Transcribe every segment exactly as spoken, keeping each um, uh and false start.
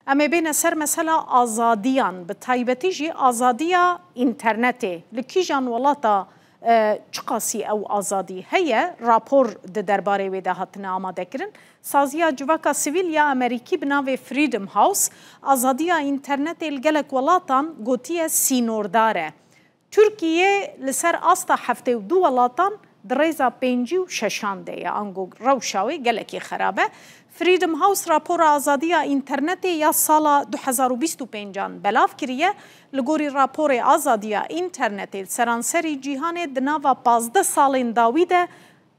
Em ê bêne ser mesela azadiyan, bi taybetî jî azadiya înternetê. Li kîjan welata, e, çiqasî ew azadî heye? Rapor di derbarê wê de hatine amadekirin. Saziya Civaka Sivîl ya Amerîkî bi navê Freedom House, azadiya înternetê li gelek welatan gotiye sînordar e. Tirkiye li ser asta heftê û du welatan di rêza pêncî û şeşan de ye, ango rewşa wê gelekî xerab e. Freedom House rapora azadiya înternetê ya sala du hezar û bîst û pêncan belav kiriye. Li gorî raporê, azadiya înternetê li seranserî cîhanê di nava pazdeh salên dawî de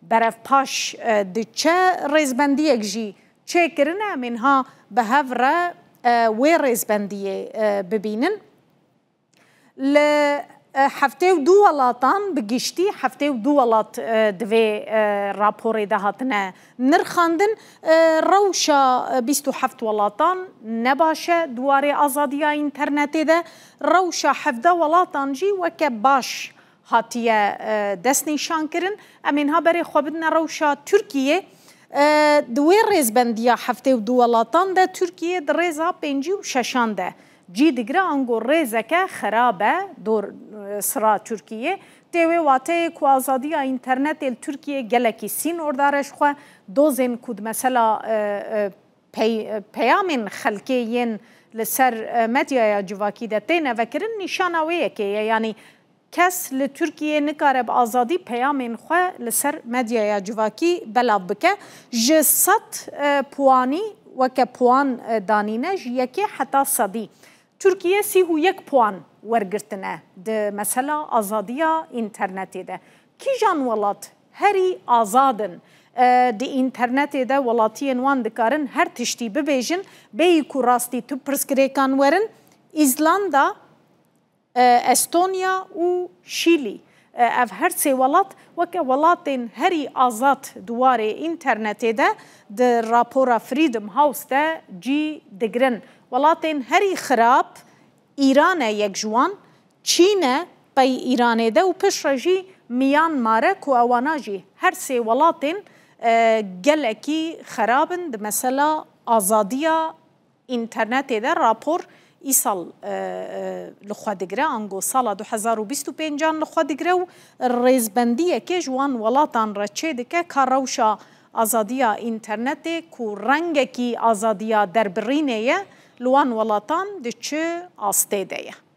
berevpaş, e, diçe. Rêzbendiyek jî çêkirine, em ê niha bi hev re, e, wê rêzbendiyê, e, bibînin. Li, e, heftê û du welatan, bi giştî heftê û du welat, e, di vê, e, raporê de hatine nirxandin. E, rewşa, e, bîst û heft welatan ne baş e di warê azadiya înternetê de. Rewşa hevdeh welatan jî weke baş hatiye, e, destnîşankirin. Em ê niha berê xwe bidine rewşa Tirkiyê. E, di wê rêzbendiya heftê û du welatan de Tirkiye di rêza pêncî û şeşan de cî digire, ango rêzeke xerab e dor, e, sira Tirkiyê. Tê wê wateyê ku azadiya înternetê li Tirkiyê gelekî sînordar e ji xwe. Dozên ku di mesela, e, e, pey-, e, peyamên xelkê yên li ser, e, medyaya civakî de têne vekirin, nîşana wê yekê ye. Yanî kes li Tirkiyê nikare bi azadî peyamên xwe li ser medyaya civakî belav bike. Ji sed, e, puanî, weke puan, e, danîne, ji yekê heta sedî, Tirkiye sî û yek puan wergirtine di mesela azadiya înternetê de. Kîjan welat herî azad in, e, di înternetê de welatiyên wan dikarin her tiştî bibêjin, bêyî ku rastî tu pirsgirêkan werin? Îzlanda, e, Estonya û Şîlî. E, ev her sê welat weke welatên herî azad di warê înternetê de di rapora Freedom House de cî digirin. Welatên herî xirab Îran e yek ji wan, Çîn e pey Îranê de û piştre jî Myanmar e ku ewana jî her sê welatên, e, gelekî xerab in di mesela azadiya înternetê de. Rapor îsal, e, e, li xwe digire, ango sala du hezar û bîst û pêncan li xwe digire û rêzbendiyekê ji wan welatan re çêdike ka rewşa azadiya înternetê ku rengekî azadiya derbirînê ye, li wan welatan di çi astê de ye.